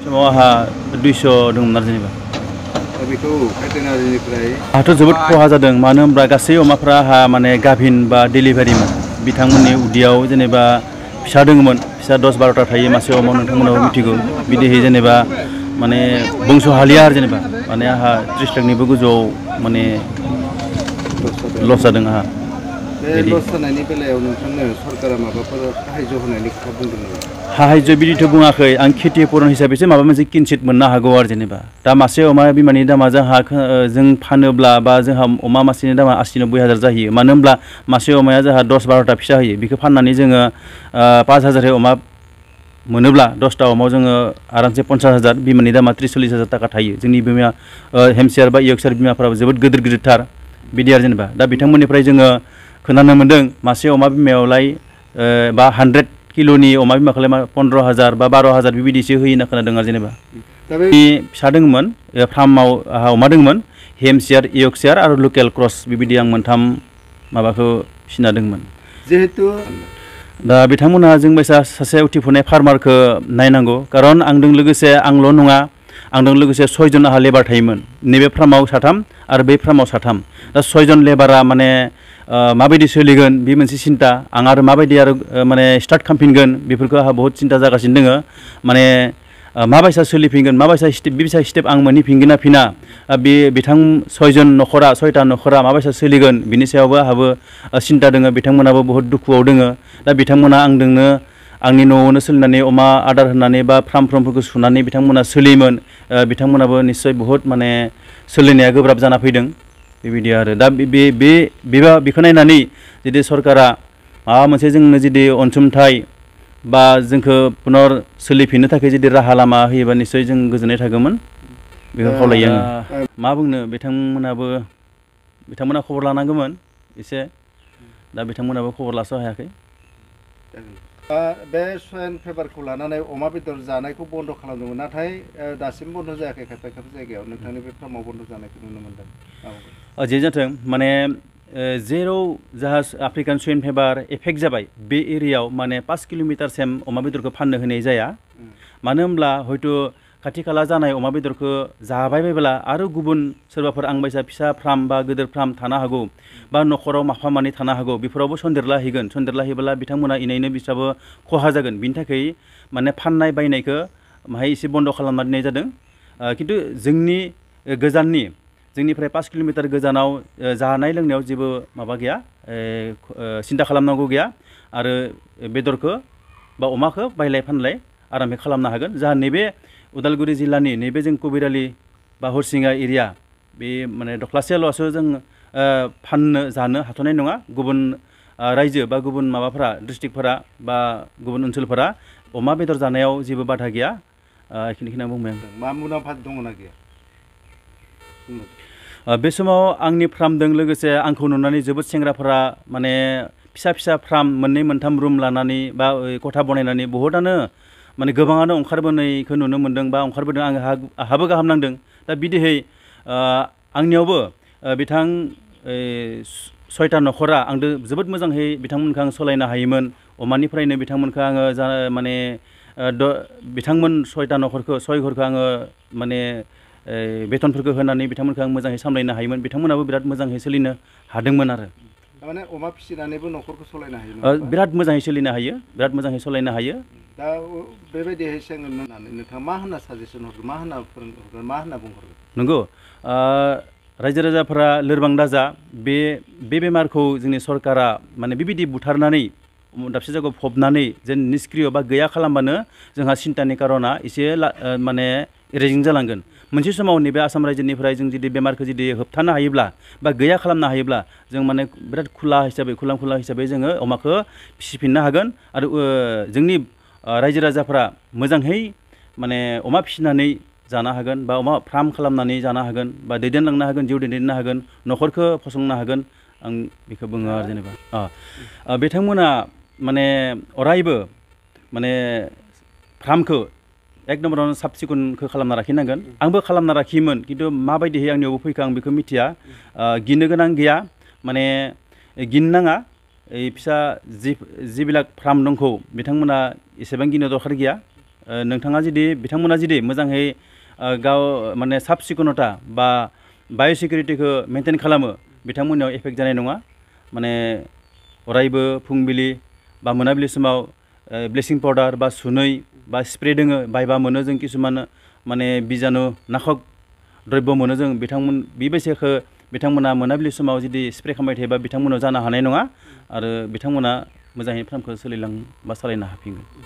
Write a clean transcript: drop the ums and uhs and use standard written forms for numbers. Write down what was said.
समाव आहा 200 दंमोन आरो जेनेबा बेखौ भेटेनारिनिफ्राय आहाथ' जोबोद खहा जादों मानो होनब्ला गासै अमाफ्रा आहा माने गाभिन बा डेलिभारिमोन बिथांमोननि उदैयाव जेनेबा फिसा दङमोन फिसा 10-12टा थायो मासे अमायाव नोंथांमोनाबो मिथिगौ बिदिहै जेनेबा माने बंस' हालिया आरो जेनेबा माने आहा 30 लाखनिबो गोजौआव माने लस जादों आहा बे लस जानायनि बेलायाव नोंथांनो सरकारा माबाफोर साहाय्य होनायनि खोथा बुंदों नामा? साहाय्य बिदिथ' बुङाखै आं खेथि पुरन हिसाबैसो माबा मोनसे किनसित मोननो हागौ आरो जेनेबा दा मासे अमा बिमानि दामा जों फानोब्ला बा जोंहा अमा मासेनि दामा 80-90 हाजार जाहैयो मानो होनब्ला मासे अमाया जोंहा 10-12टा फिसा होयो बेखौ फाननानै जोङो 5,000 अमा मोनोब्ला 10टा अमायाव जोङो आरामसे 50,000 बिमानि दामा 30-40 हाजार थाखा थायो जोंनि बिमाया हेमसियार बा इयर्कशायर बिमाफोराबो जोबोद गिदिर-गिदिरथार बिदि आरो जेनेबा दा बिथांमोननिफ्राय जोङो खोनानो मोन्दों मासे अमा बिमायावलाय बा 100 किल'नि अमा बिमाखौलाय 15,000 बा 12,000 बेबायदिसो होयो होनना खोनादों आरो जेनेबा फिसा दङमोन फार्माव अमा दङमोन हेमसियार इयर्कशायर आरो लकेल क्रस बेबायदि आं मोनथाम माबाखौ फिसिना दंमोन जिहेतु दा बिथांमोनहा जों बायसा सासे उथिफुनाय फार्मारखौ नायनांगौ खारन आंजों लोगोसे आंल' नङा आंजों लोगोसे 6 जन आहा लेबार थायोमोन नैबे फार्माव 3 आरो बे फार्माव 3 दा 6 जन लेबारा माने माबायदि सोलिगोन बे मोनसे सिन्ता आं आरो माबायदि आरो माने स्टार्ट खालामफिनगोन बेफोरखौ आहा बहुत सिन्ता जागासिनो दङ माने माबायसा सोलिफिनगोन माबायसा स्टेप आं मोनहैफिनगोन ना फिना बे बिथां 6 न'खरा 6टा न'खरा माबायसा सोलिगोन बिनि सायावबो आहाबो सिन्ता दङ बिथांमोनाबो बहुत दुखुआव दङ दा बिथांमोना आंजोंनो आंनि न'आवनो सोलिनानै अमा आदार होनानै बा फार्मफोरखौ सुनानै बिथांमोना सोलियोमोन बिथांमोनाबो निस्सय बहुत माने सोलिनाया गोब्राब जाना फैदों बेबायदि आरो दा बेखौ नायनानै जुदि सरकारा माबा मोनसे जोंनो जुदि अनसुंथाइ बा जोंखौ पुनर सोलिफिननो थाखाय जुदि राहा लामा होयोबा निस्सय जों गोजोननाय थागौमोन बेखौ खावलायो आङो मा बुंनो बिथांमोना खबर लानांगौमोन एसे दा बिथांमोनाबो खबर लास' हायाखै बे स्वाइन फेभारखौ लानानै अमा बेदर जानायखौ बन्द' खालामदोंमोन नाथाय दासिम बन्द' जायाखै खायफा जायगायाव नोंथांनि बे फार्माव बन्द' जानायखौ नुनो मोनदों जे जाथों माने जेराव जाहा आफ्रिकान स्वाइन फेभार एफेक्ट जाबाय बे एरियायाव माने 5 किल'मिटारसिम अमा बेदरखौ फाननो होनाय जाया मानो होनब्ला हयथ' खाथि खाला जानाय अमा बेदरखौ जाबाय बायब्ला आरो गुबुन सोरबाफोर आं बायसा फिसा फार्म बा गिदिर फार्म थानो हागौ बा न'खराव माफा मानै थानो हागौ बेफोरावबो सन्देरलाहैयोब्ला बिथांमोना इनायनो बिस्राबो खहा जागोन बिनि थाखाय माने फाननाय बायनायखौ माहाय एसे बन्द' खालामना दोननाय जादों खिन्थु जोंनिफ्राय 5 किल'मिटार गोजानाव जानाय लोंनायाव जेबो माबा गैया सिन्था खालामनांगौ गैया आरो बेदरखौ बा अमाखौ बायलाय फानलाय आरामै खालामनो हागोन जाहा नैबे उदालगुरि जिल्लानि नैबे जों कबिरालि बा हरसिंगा एरिया बे माने दख्लासेल'सो जों जानो हाथ'नाय नङा गुबुन रायजो बा गुबुन माबाफोरा डिस्ट्रिक्टफोरा बा गुबुन ओनसोलफोरा अमा बेदर जानायाव जेबो बाधा गैया बेखिनिखौ आं बुंबाय मा मुलाम्फा दङ ना गैया बे समाव आंनि फार्मजों लोगोसे आंखौ नुनानै जोबोद सेंग्राफोरा माने फिसा फार्म 2-3 रुम लानानै बा खथा बनायनानै बहुतानो माने गोबाङानो ओंखारबोनायखौ नुनो मोन्दों बा ओंखारबोदों आंहाबो गाहाम नांदों दा बिदिहै आंनियावबो बिथां 6टा न'खरा आंदो जोबोद मोजाङै बिथांमोनखौ आं सालायनो हायोमोन अमानिफ्रायनो बिथांमोनखौ आङो माने बिथांमोन 6टा न'खरखौ 6 घरखौ आङो माने बेथनफोरखौ होनानै बिथांमोनखौ आं मोजाङै सामलायनो हायोमोन बिथांमोनाबो बिराद मोजाङै सोलिनो हादोंमोन आरो माने अमा फिसिनानैबो न'खरखौ सालायनो हायो बिराद मोजाङै सोलिनो हायो बिराद मोजाङै सालायनो हायो दा बेबायदिहाय होननानै नोंथाङा मा होनना साजेसन हरगोन मा होनना फोरोंहरगोन मा होनना बुंहरगोन नंगौ रायजो राजाफोरा लोरबां दाजा बे बेमारखौ जोंनि सरकारा माने बेबायदि बुथारनानै दाबसे जायगायाव फबनानै जेन निष्क्रिय बा गैया खालामबानो जोंहा सिन्तानि कारना एसे माने रेजें जालांगोन मोनसे समाव नैबे आसाम रायजोनिफ्राय जों जुदि बेमारखौ जुदि होबथानो हायोब्ला बा गैया खालामनो हायोब्ला जों माने बिराद खुला हिसाबै जोङो अमाखौ फिसिफिननो हागोन आरो जोंनि रायजो राजाफ्रा मोजाङै माने अमा फिसिनानै जानो हागोन बा अमा फार्म खालामनानै जानो हागोन बा दैदेनलांनो हागोन जिउ दैदेननो हागोन न'खरखौ फसंनो हागोन आं बेखौ बुङो आरो जेनेबा बिथांमोना माने अरायबो माने फार्मखौ 1 नम्बरावनो साब सिखुनखौ खालामना लाखिनांगोन आंबो खालामना लाखियोमोन खिन्थु माबायदिहै आंनियावबो फैखो आं बेखौ मिथिया गिनो गोनां गैया माने गिनो नाङा फिसा जिबिलाक फार्म दंखौ बिथांमोना एसेबां गिनो दरखार गैया नोंथाङा जुदि बिथांमोना जुदि मोजाङै गाव माने साब सिखुनता बा बाय'सिकिउरिटिखौ मेनटेन खालामो बिथांमोननियाव एफेक्ट जानाय नङा माने अरायबो फुंबिलि बा मोनाबिलि समाव ब्लिचिं पाउडार बा सुनै बा स्प्रे दोङो बायबा मोनो जों किसुमान माने बिजानु नाशक द्रब्य मोनो जों बेबायसाखौ बिथांमोना मोनाबिलि समाव जुदि स्प्रे खालामबाय थायोबा बिथांमोनाव जानो हानाय नङा आरो बिथांमोना मोजाङै फार्मखौ सोलिलां बा सालायनो हाफिनगोन।